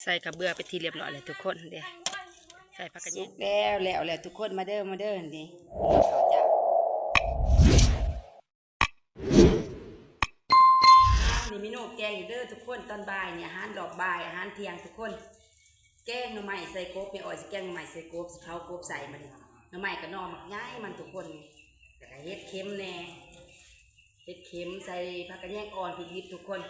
ໃສ່ເຂົ້າເບືອເປັນທີ່ລຽບຮ້ອຍແລ້ວທຸກຄົນເດ້ ໃສ່ຜັກກະແຍງ ສຸກແລ້ວ ແລ້ວແລ້ວທຸກຄົນ ມາເດີ ມາເດີ ນີ້ເຂົ້າຈ້າ ນີ້ເມນູແກງຢູ່ເດີທຸກຄົນ ຕອນບ່າຍນີ້ ອາຫານຮອບບ່າຍ ອາຫານທ່ຽງທຸກຄົນ ແກງໜໍ່ໄມ້ໃສ່ກົບ ແມ່ອ້ອຍຊິແກງໜໍ່ໄມ້ໃສ່ກົບ ຊິເຜົາກົບໃສ່ ບັດນີ້ໜໍ່ໄມ້ກໍໜໍ່ໝາກໃຫຍ່ມັນທຸກຄົນ ແລ້ວກໍເຫັດເຂັມແດ່ ເຫັດເຂັມໃສ່ຜັກກະແຍງອ່ອນ ພິກດິບທຸກຄົນ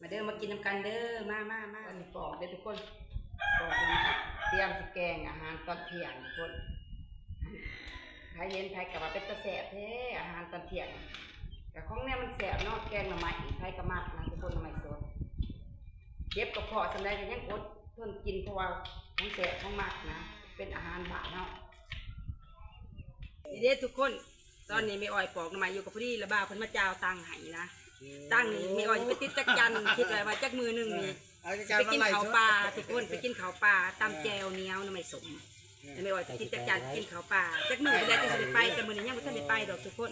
ມາເດີ ມາກິນນຳກັນເດີ ມາ ມາ ມາ ອັນນີ້ປອກເດີທຸກຄົນ ປອກ ຕຽມຊິແກງອາຫານຕອນທ່ຽງທຸກຄົນ ໃຜເຫັນໃຜກໍວ່າເປັນຕາແຊບແທ້ ອາຫານຕອນທ່ຽງ ກະຂອງແນວມັນແຊບເນາະ ແກງໜໍ່ໄມ້ ໃຜກໍມັກນະທຸກຄົນ ໜໍ່ໄມ້ສົດ ເຈັບກະເພາະສ່ຳໃດກໍຍັງອົດທົນກິນ ເພາະວ່າຂອງແຊບຂອງມັກນະ ເປັນອາຫານບ້ານເຮົາ ນີ້ເດ້ທຸກຄົນ ຕອນນີ້ແມ່ອ້ອຍປອກໜໍ່ໄມ້ຢູ່ ກໍພໍດີລະບ່າວເພິ່ນມາຈ່າຍຕັງໃຫ້ນະ ຕັງນີ້ແມ່ອ້ອຍຊິໄປຕິດຈັກຈັ່ນ ຄິດໄວ້ວ່າຈັກມື້ໜຶ່ງນີ້ ເອີ ຊິໄປກິນເຂົ້າປ່າທຸກຄົນ ໄປກິນເຂົ້າປ່າ ຕຳແຈ່ວໜຽວໜໍ່ໄມ້ສົ້ມ ເອີ ແລ້ວແມ່ອ້ອຍຊິຕິດຈັກຈັ່ນກິນເຂົ້າປ່າ ຈັກມື້ພຸ້ນແຫຼະຈຶ່ງຊິໄດ້ໄປ ແຕ່ມື້ນີ້ຍັງບໍ່ທັນໄດ້ໄປດອກທຸກຄົນ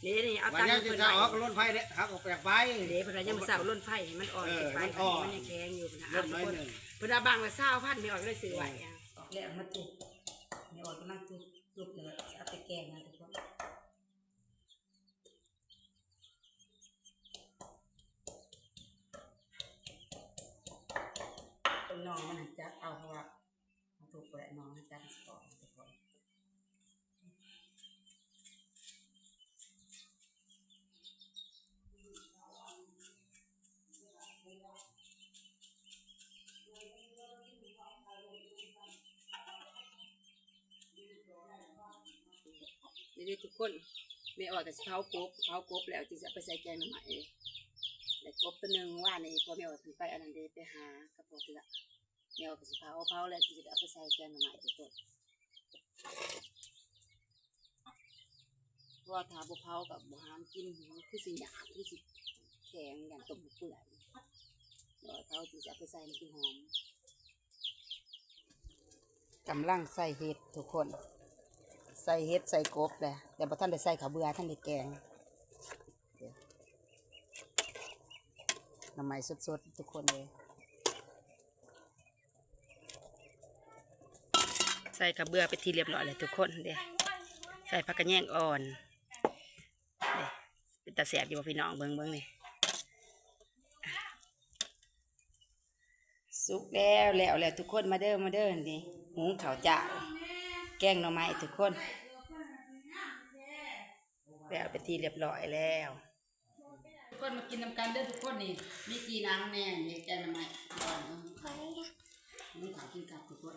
ນີ້ ນີ້ ເອົາຕັງໃຫ້ເພິ່ນໄວ້ ອອກລົນໄຟເດ້ ເຮົາກໍຢາກໄປເດ້ ເພິ່ນວ່າຍາມມື້ເຊົ້າລົນໄຟໃຫ້ມັນອ່ອນ ເອີ ໄປ ມັນອ່ອນ ມັນຍັງແຂງຢູ່ພຸ້ນນະ ທຸກຄົນ ເພິ່ນວ່າບາງລະຊາວພັນ ແມ່ອ້ອຍກໍເລີຍຊື້ໄວ້ ອືມ ອອກແລ້ວມາຕຸບ ແມ່ອ້ອຍກຳລັງຕຸບ ຕຸບແລ້ວເອົາໄປແກງນະທຸກຄົນ ໜໍ່ມັນຫັ້ນຈັບເອົາ ເພາະວ່າເຮົາທຸບບໍ່ໄດ້ ໜໍ່ມັນຈັບຊິອອກທຸກຄົນ ນີ້ເດ້ທຸກຄົນ ແມ່ອ້ອຍກໍຊິເຜົາກົບ ເຜົາກົບແລ້ວຈຶ່ງຊິເອົາໄປໃສ່ແກງໜໍ່ໄມ້ເດ້ ໄດ້ກົບໂຕໜຶ່ງ ວານນີ້ພໍ່ແມ່ອ້ອຍເພິ່ນໄປອັນນັ້ນເດ້ ໄປຫາກັບພໍ່ເທື່ອ ແມ່ອ້ອຍກໍຊິເຜົາ ເຜົາແລ້ວຈຶ່ງຊິໄດ້ເອົາໄປໃສ່ແກງໜໍ່ໄມ້ທຸກຄົນ ເພາະວ່າຖ້າບໍ່ເຜົາກໍບໍ່ຫາມກິນ ຄືຊິຍາກ ຄືຊິແຂງ ຢ້ານຕົ້ມບໍ່ເປື່ອຍ ແມ່ອ້ອຍເຜົາຈຶ່ງຊິເອົາໄປໃສ່ ມັນຈຶ່ງຫອມ ກຳລັງໃສ່ເຫັດທຸກຄົນ ໃສ່ເຫັດໃສ່ກົບແຫຼະ ແຕ່ບໍ່ທັນໄດ້ໃສ່ເຂົ້າເບືອ ທັນໄດ້ແກງ ໜໍ່ໄມ້ສົດໆ ທຸກຄົນເອີຍ ໃສ່ເຂົ້າເບືອເປັນທີ່ລຽບຮ້ອຍແລ້ວທຸກຄົນເດ້ ໃສ່ຜັກກະແຍງອ່ອນ ເດ້ ເປັນຕາແຊບຢູ່ບໍ່ພີ່ນ້ອງ ເບິ່ງ ເບິ່ງນີ້ ສຸກແລ້ວ ແລ້ວແລ້ວທຸກຄົນ ມາເດີ ມາເດີ ນີ້ ຫຸງເຂົ້າຈ້າ ແກງໜໍ່ໄມ້ທຸກຄົນ ແລ້ວເປັນທີ່ລຽບຮ້ອຍແລ້ວ ທຸກຄົນມາກິນນຳກັນເດີທຸກຄົນ ນີ້ ມີຈີ່ໜັງແດ່ ນີ້ແກງໜໍ່ໄມ້ ຫຸງເຂົ້າກິນກັບທຸກຄົນ